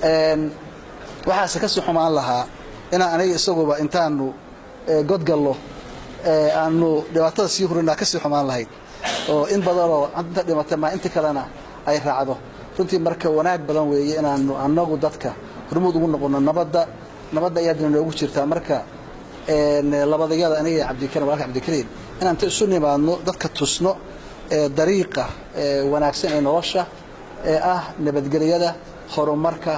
Waxaase kasii xumaan lahaa inaan aniga isaguba intaanu godgallo aanu dhibaatada sii hurinaa, kasii xumaan lahayd oo in badanoo inta dhimatay maa inta kalena ay raacdo. Runtii marka wanaag badan weeye inaanu annagu dadka hormuud ugu noqono nabadda. Nabadda ayaadna noogu jirtaa. Marka labadayada, aniga iyo Cabdikariim, walaalka Cabdikariim, inaan inta isu nimaadno dadka tusno dariiqa wanaagsan ee nolosha ee ah nabadgelyada, horumarka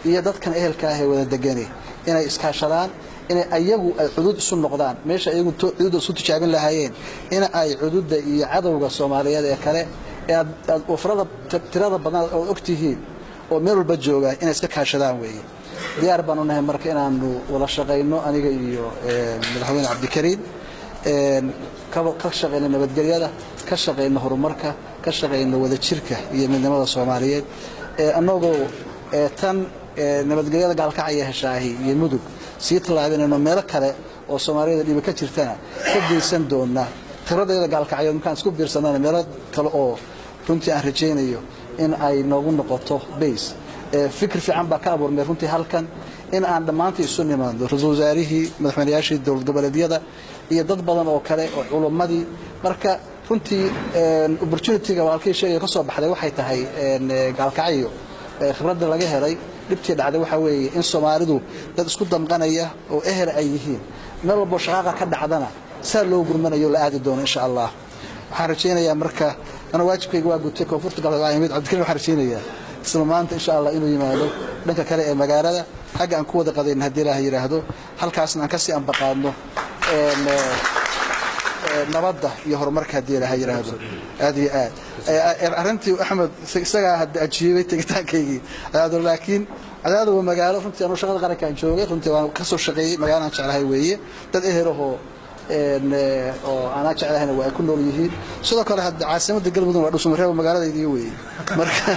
iyo dadkan ehelka ah ee wada degani inay iskaashadaan, inay ayagu ay cudud isu noqdaan meesha ayagu cududa isu tijaabin lahaayeen, in ay cududda iyo cadowga Soomaaliyeed ee kale ee aad wafrada tirada badan oo og tihiin oo meel walba jooga inay iska kaashadaan weeye. Diyaar baan u nahay marka inaanu wada shaqayno, aniga iyo madaxweyne Cabdikariim, ka shaqayno nabadgelyada, ka shaqayno horumarka, ka shaqayno wadajirka iyo midnimada Soomaaliyeed, annagoo tan nabadgelyada Gaalkacaya heshaahi iyo Mudug sii tallaabinayno, meelo kale oo Soomaaliyada dhibi ka jirtana ka geysan doona. Khibradayada Gaalkacyo markaan isku biirsanana, meelo kale oo runtii aan rajaynayo in ay noogu noqoto base. Fikir fiican baa ka abuurmay runtii halkan, in aan dhammaantii isu nimaadno, ra-iisul wasaarihii, madaxweynayaashii dowlad goboleedyada iyo dad badan oo kale oo culummadii. Marka runtii opportunity-ga walaalkii sheegaya ka soo baxday waxay tahay Gaalkacyo khibradda laga helay dhibtii dhacday waxaa weeye in Soomaalidu dad isku damqanaya oo ehel ay yihiin, meel walbo shaqaaqa ka dhacdana saa loo gurmanayo la aadi doono, insha Allah. Waxaan rajaynayaa marka ana waajibkayga waa gutay, koonfurta galbeed waa imid. Cabdikariim waxaan rajaynayaa isla maanta, insha Allah, inuu yimaado dhanka kale ee magaalada, xagga aan ku wada qadayn haddii Ilaah yidhaahdo, halkaasna aan kasii ambaqaadno nabadda iyo horumarka haddii Ilaah yidhaahdo. Aad iyo aad arrintii Axmed isagaa hadda ajiibay tegitaankaygii Cadaado, laakiin Cadaado waa magaalo runtii anuu shaqada qarankaan joogay, runtii waan ka soo shaqeeyey, magaalaan jeclahay weeye. Dad ehelahoo oo aanaa jeclahayna waa ay ku nool yihiin. Sidoo kale hadda caasimadda Galmudug waa Dhuusamareeb, magaaladaydii weeye. Marka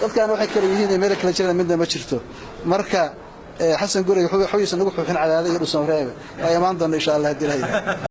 dadkan waxay kala yihiin iyo meel kala jiraan midna ma jirto. Marka Xasan Gurey xogiisa nagu xuxin Cadaada iyo Dhuusamareebe, waa imaan doona, insha Allah, haddii la yidhaahdo.